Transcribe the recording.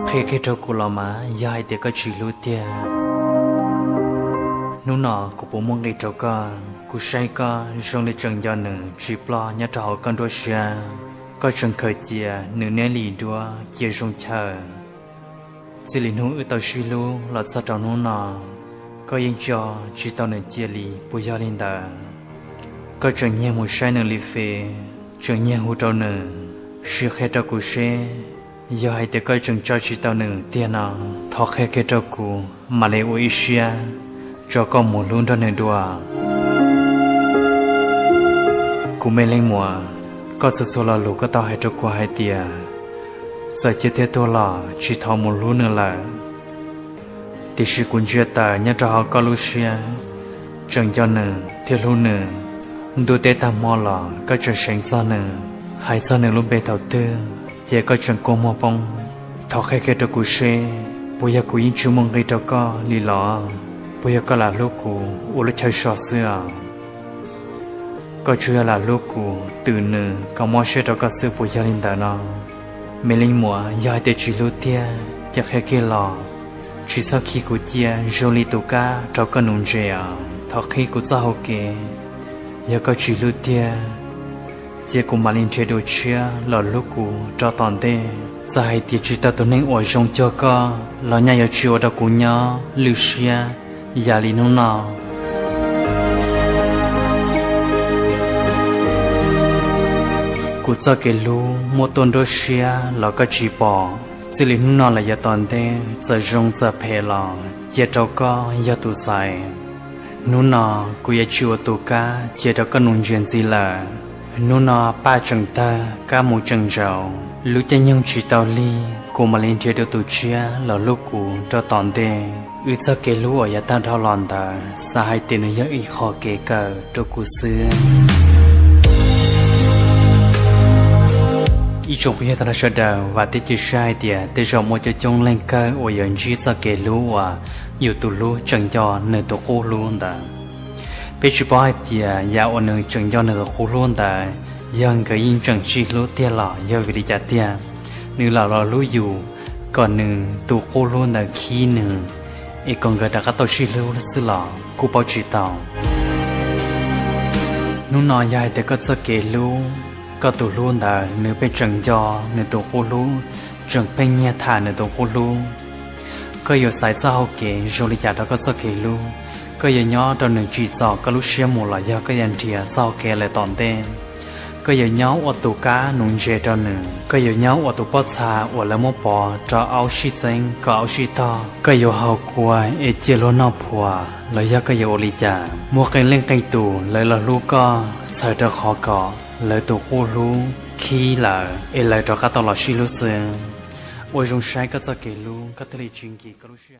Qhia kiag rau kuv los mas yog hais tias koj tsis hlub tiag, hnub no kuv puas muaj nqis rau koj? Kuv saib koj zoo li tseem nco nws tsis ploj nyob rau hauv koj nruab siab. Koj tseem khaws cia nws niab lis duab cia zoo chaw. Txij li hnub wb tau sib hlub los txog rau hnub no, koj yeej tso tsis tau nws cia li puas yog li ntawd? Koj tseem nyiag mus saib nws li fes, tseem nyiag hu rau nws, sim qhia rau kuv seb yog hais tias koj tseem tso tsis tau nws tiag no, thov qhia kiag rau kuv mam li ua ib siab tso koj mus hlub nrog nws dua. Kuv me leej muam, koj txhua txhua lo lus koj tau hais rau kuv hais tias txawm ciaj thiab tuag los tsis thov mus hlub nws lawm. Tiam sis kuv ntsia tawm nyob rau hauv koj lub siab, tseem nco nws thiab hlub nws. Ntuj teb tag hmo los koj tseem seev txog nws, hais txog nws lub npe thaum twg ces koj tseem kua muag poob. Thov qhia kiag rau kuv seb puas yog kuv yeej tsis muaj nqis rau koj li los? Puas yog koj lam hlub kuv ua lub chaw so xwb os? Koj tsuas yog lam hlub kuv twm nws kom mob siab rau koj xwb puas yog li ntawd no? Me leej muam, yog hais tias tsis hlub tiag ces qhia kiag los, tsis txhob khi kuv cia zoo li tus kab rau koj nuv ntses os. Thov qhib kuv txoj hau kev, yog koj tsis hlub tiag ces kuv mam li nrhiav dua tshiab los hlub kuv rau tom ntej. Txawm hais tias tsis tau tus neeg uas zoo cuag koj los nyaj yuav tsis ua rau kuv nyob lwj siab yam li hnub no. Kuv txoj kev hlub muaj tuaj nruab siab los koj tsis pom. Txij li hnub no los yav tom ntej txawm zoo txawm phem los cia rau koj yog tus xaiv. Hnub no kuv yuav tsis ua tus kab cia rau koj nuv ntses ntxiv lawm. Hnub no paj tseem tawg kab mus tseem ntsaus, lub caij nyoog tsis tau lig kuv mam li nrhiav dua tus tshiab los hlub kuv rau tom ntej. Wb txoj kev hlub uas yav tag dhau los ntawd xav hais tias nws yog ib qho kev kawm rau kuv xwb. Ib tsoom phooj ywg tag nrho sawv daws, vam thiab cia siab hais tias tej zaum muaj coob coob leej kawg uas yuav ntsib txoj kev hlub uas yus tus hlub tseem nco nws tus qub hlub ntawd. Peb tsis paub hais tias yam uas nws tseem nco nws tus qub hlub ntawd yog nkawd yeej tseem sib hlub tiag los yog vim li cas tiag. Nws lam los hlub yus kom nws tus qub hlub ntawd khib nws, es kom nkawd rov qab tau sib hlub xwb los kuj paub tsis tau. Hnub no yog hais tias koj txoj kev hlub, koj tus hlub ntawd nws pheej tseem nco nws tus qub hlub, tseem pheej nyiag tham nws tus qub hlub, koj yuav xaiv txoj hau kev zoo li cas rau koj txoj kev hlub? Koj yuav nyob rau nws tsim txom koj lub siab mus los yog koj yuav nrhiav txoj hau kev lawm tom ntej? Koj yuav nyob ua tus kab nuv ntses rau nws? Koj yuav nyob ua tus pob txha uas lawv muab pov rau aub sib txeeb kom aub sib tog? Koj yuav haus kua es cia luag noj phuas los yog koj yuav ua li cas? Muaj qee leej qee tus lawv los hlub koj txhawm rau qhov kom lawv tus qub hlub khib lawm es lawv rov qab tau los sib hlub xwb. Ua zoo saib koj txoj kev hlub koj thiaj li tsis nkim koj lub siab.